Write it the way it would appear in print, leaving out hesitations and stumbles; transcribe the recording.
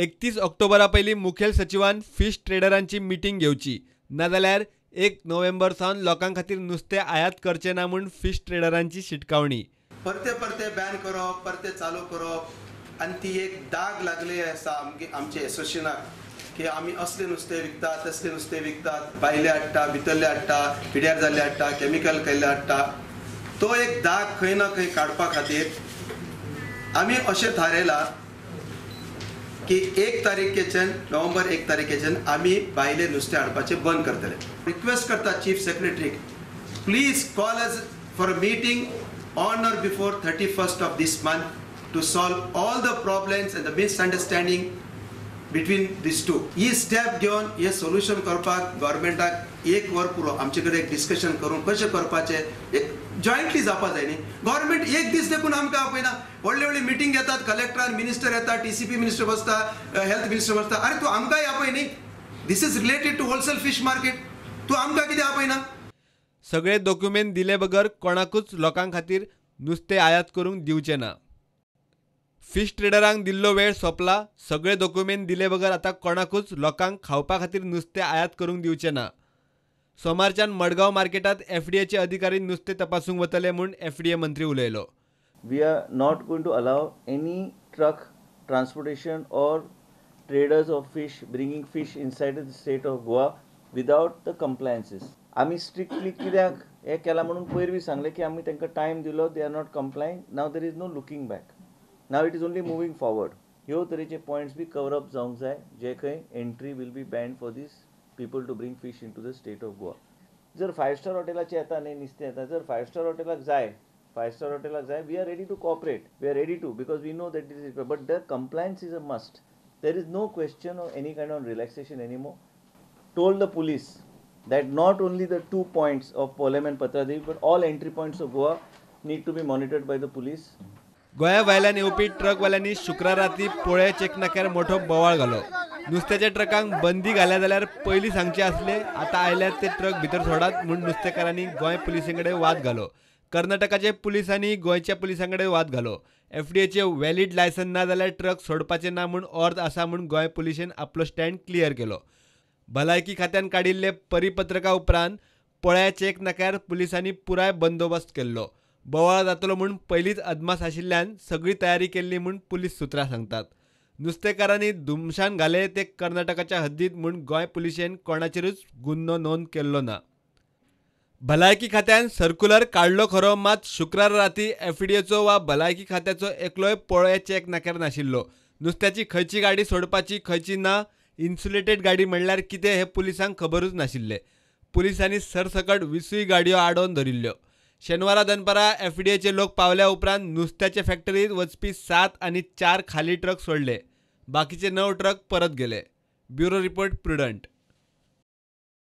31 ऑक्टोबरा पयलीं मुखेल सचिवान फिश ट्रेडरांची मिटींग घेवची, नाजाल्यार 1 नोव्हेंबर सावन लोकां खातीर नुस्तें आयात करचें ना म्हूण फिश ट्रेडरांची शिटकावणी. परते परते बॅन करप, परते चालू करप आनी ती एक दाग लागली आसा आमचे एसोसिएशनाक की आमी असलें नुस्तें विकतात, तसलें नुस्तें विकतात, भायलें हाडटा, भितरलें हाडटा, पिड्यार जाल्लें हाडटा, केमिकल केल्लें हाडटा. तो एक दाग खंय ना खंय काडपा खातीर आमी अशें थारायलां की 1 तारखेच्यान, नोव्हेंबर 1 तारखेच्यान आमी भायलें नुस्तें हाडपाचें बंद करतले. रिक्वेस्ट करता chief सेक्रेटरीक, please call us for a meeting on or before 31st of this month to solve all the problems and the misunderstanding between these two. He step घेवन हे सोल्युशन करपाक गव्हर्मेंटाक 1 वर पुरो. आमचे कडेन एक डिस्कशन करून कशें करपाचें एक जॉयंटली जावपा जाय न्ही. गव्हर्मेंट एक दीस देखून आमकां आपयना, व्हडली व्हडली मिटींग घेतात, कलेक्टर मिनिस्टर येता, TCP minister बसता, हेल्थ मिनिस्टर बसता. अरे तूं आमकांय आपय न्ही. This is related to wholesale fish market, तूं आमकां कितें आपयना? सगळे डॉक्युमेंट दिले बगर कोणाकूच लोकां खातीर नुस्तें आयात करूंक दिवचें ना. फिश ट्रेडरांक दिल्लो वेळ सोंपला. सगळे डॉक्युमेंट दिले बगर आतां कोणाकूच लोकांक खावपा खातीर नुस्तें आयात करूंक दिवचें ना. सोमारच्यान मडगांव मार्केटांत एफडीएचे अधिकारी नुस्तें तपासूंक वतले म्हूण एफडीए मंत्री उलयलो. We are not going to allow any truck transportation or traders of fish bringing fish inside the state of Goa without the compliances. आमी स्ट्रिक्टली कित्याक हें केलां म्हणून पयर बी सांगलें की आमी तांकां टायम दिलो, they are not complying. Now there is no looking back, now it is only moving forward. ह्यो तरेचे पॉयंट्स बी कवर अप जावंक जाय, जे खंय entry will be banned for these people to bring fish into the state of Goa. जर 5 star हॉटेलाचे येता न्ही नुस्तें येता, जर 5 स्टार हॉटेलाक जाय, 5 स्टार हॉटेलाक जाय, we are ready to cooperate, we are ready to, because we know that is required, but the compliance is a must. There is no question of any kind of relaxation anymore. Told the police that not only the 2 points of Polem and Patradevi, but all entry points of Goa need to be monitored by the police. गोंया भायल्यान येवपी ट्रकवाल्यांनी शुक्रार राती पोळे चेकनाक्यार मोठो बोवाळ घालो. नुस्त्याच्या ट्रकांक बंदी घाल्या जाल्यार पयलीं सांगचें आसलें, आतां आयल्यार ते ट्रक भितर सोडात म्हूण नुस्तेकारांनी गोंय पुलिसां कडेन वाद घालो. कर्नाटकाचे पुलिसांनी गोंयच्या पुलिसां कडेन वाद घालो. एफडीएचे व्हॅलिड लायसन ना जाल्यार ट्रक सोडपाचे ना म्हूण ऑर्द आसा म्हूण गोंय पुलिशेन आपलो स्टँड क्लियर केलो. भलायकी खात्यान काडिल्ले परिपत्रका उपरांत पोळ्या चेक नाक्यार पुलिसांनी पुराय बंदोबस्त केल्लो. बोवाळ जातलो म्हूण पयलींच अदमास आशिल्ल्यान सगळी तयारी केल्ली म्हूण पुलीस सुत्रां सांगतात. नुस्तेकारांनी धुमशान घाले ते कर्नाटकाच्या हद्दीत म्हूण गोंय पुलिशेन कोणाचेरूच गुन्हो नोंद केल्लो ना. भलायकी खात्यान सर्कुलर काडलो खरो, मात शुक्रार राती एफडीएचो वा भलायकी खात्याचो एकलोय पोळे चेक नाक्यार नाशिल्लो. नुस्त्याची खंयची गाडी सोडपाची खंयची ना, इन्सुलेटेड गाडी म्हणल्यार कितें हें पुलिसांक खबरूच नाशिल्लें. पुलिसांनी सरसकट 20 गाडयो आडोवन धरिल्ल्यो. शेनवारा दनपारां एफडीएचे लोक पावल्या उपरांत नुस्त्याचे फॅक्टरीत वचपी 7 आनी 4 खाली ट्रक सोडले. बाकीचे 9 ट्रक परत गेले. Bureau report, Prudent.